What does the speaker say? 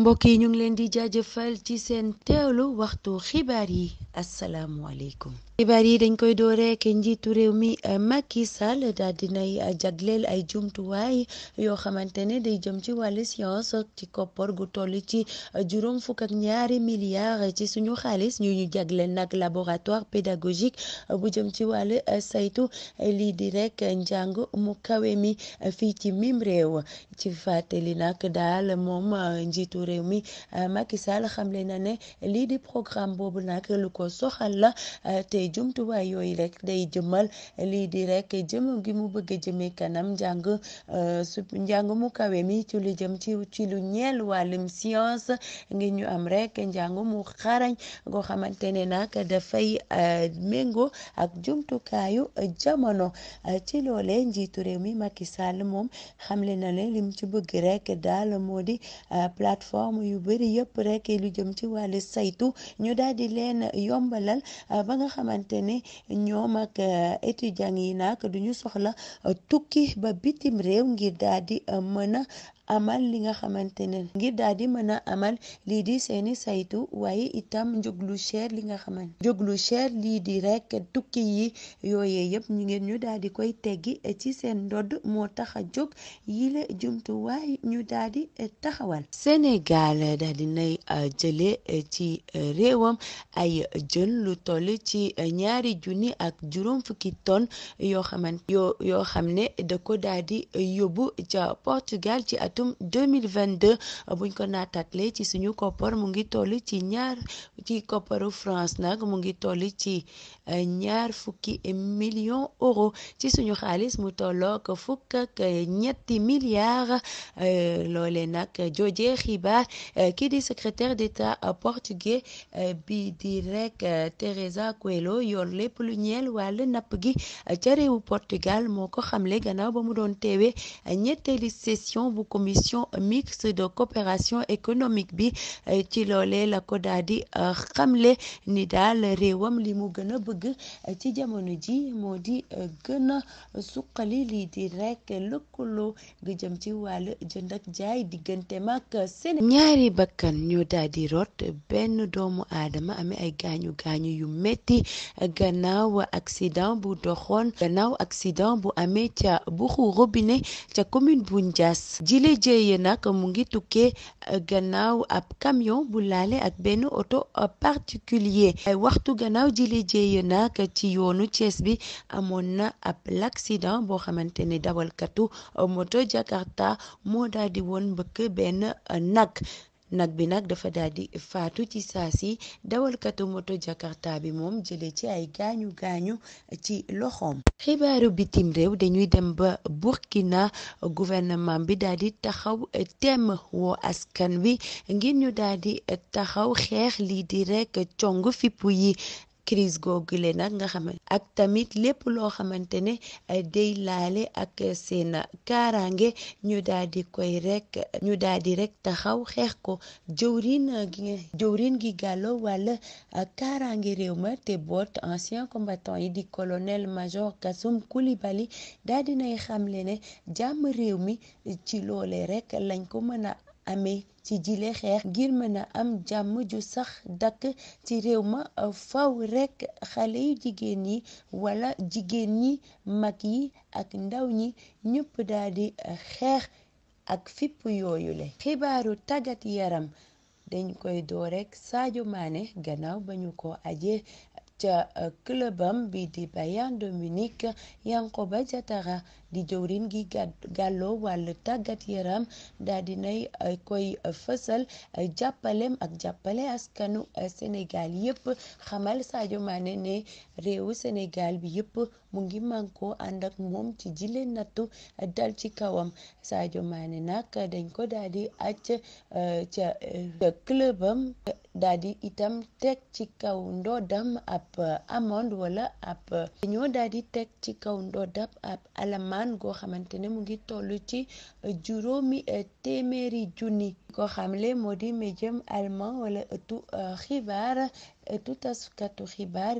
mbokk yi ñu ngi leen di jaajëfal ci seen teewlu waxtu xibaar yi asalaamualeykum. xibaar yi dañ koy door rek njiitu réew mi Macky Sall daal dinay jagleel ay jumtuwaay yoo xamante ne day jëm ci wàllu science ci koppar gu toll ci juróom fukk ak ñaari milliards ci suñu xaalis ñu jagleel nag laboratoire pédagogique bu jëm ci wàllu saytu lii di rek njàng mu kawe mi fii ci mim réew ci fàttali nag daal moom njiitu réew mi Macky Sall xamle na ne lii di programme boobu nag lu ko soxal la te jumtuwaay yooyu rek day jëmal lii di rek jëm gi mu bëgg a jëmee kanam njàng mu kawe mi ci lu jëm ci lu ñeel wàllum science ngir ñu am rek njàng mu xarañ goo xamante ne nag dafay méngoo ak jumtukaayu jamono ci loole njiitu réew mi Macky Sall moom xamle na ne lim ci bëgg rek daal moo di plateforme yu bëri yëpp rek lu jëm ci wàllu saytu ñu daal di leen yombalal ba nga xamante ne ñoom ak étudiants yi nag duñu soxla tukki ba bitim réew ngir daal di mën a amal li nga xamante ne ngir daal di mën a amal lii di seeni saytu waaye itam njëglu cher li nga xamante njëglu cher lii di rek tukki yi yooyee yëpp ñu ngeen ñu daal di koy teggi ci seen ndodd moo tax a jóg yile jumtuwaay ñu daal di taxawal. Sénégal daal di nay jële ci réewam ay jën lu toll ci 2,000 ak juróom fukki tonnes yoo xam ne da ko daal di yóbbu ca Portugal ci atum 2022 buñ ko naataatlee ci suñu koppar mu ngi toll ci kopparu France nag mu ngi toll ci 20 millions euros ci suñu xaalis mu tollook 13 milliards loole nag jooje xibaar kii di secrétaire d'État portugais bi di rek Teresa Coelho yor lépp lu ñeel wàll napp gi ca réewu Portugal moo ko xamle gannaaw ba mu doon teewee ñetteeli session bu commission mixte de coopération économique bi ci loolee la ko daal di xamle ni daal réewam li mu gën a bëgg ci jamono ji moo di gën a suqali lii di rek lëkkaloo gi jëm ci wàll jënd ak jaay diggante mag Sénégal. ñaari bakkan ñoo daal di rot benn doomu aadama amee ay gaañu gaañu yu metti gannaaw accident bu amee ca buxu robinet ca commune bu Ndiass jile jéeye nag mu ngi tukkee gannaaw ab camion bu laale ak benn oto particulier ay waxtu gannaaw jile jéeye nag ci yoonu Thiès bi amoon na ab l'accident boo xamante ne dawalkatu moto Jakarta moo daal di woon mbëkk benn nag bi nag dafa daal di faatu ci saa si dawalkatu moto Jakarta bi moom jële ci ay gaañu gaañu ci loxoom. xibaaru bitim réew dañuy dem ba Burkina gouvernement bi daal di taxaw temm woo askan wi ngir ñu daal di taxaw xeex lii di rek cong fippu yi. crise googule nag nga xamante ak tamit lépp loo xamante ne day laale ak seen kaaraange ñu daal di rek taxaw xeex ko jëwriin gi gàllo wàll kaaraange réew ma te boot ancien combattant yi di colonel major Kassoum Coulibaly daal dinay xamle ne jàmm réew mi ci loole rek lañ ko mën a amee ci jile xeex ngir mën a am jàmm ju sax dakk ci réew ma faw rekk xale yu jigéen yi wala jigéen ñi mag yi ak ndaw ñi ñëpp daal di xeex ak fipp yooyu le xibaaru tàggat yaram dañ koy door rekk Sadio Mané gannaaw ba ñu ko ajee ca clubam bi di Bayern de Munich Yankoba Diattara di jëwriñ gi gàlloo wàllu tàggat yaram daal dinay koy fësal jàppale askanu Sénégal yëpp xamal Sadio Mané ne réewu Sénégal bi yëpp mu ngi mànkoo ànd ak moom ci jile nattu dal ci kawam Sadio Mané nag dañ ko daal di acc ca clubam daal di itam teg ci kaw ndoddam ab amende wala dañoo daal di teg ci kaw ndoddam ab alamaan goo xamante ne mu ngi toll ci 500,000 ko xamle moo di médium allemand wala ëttu taskatu xibaar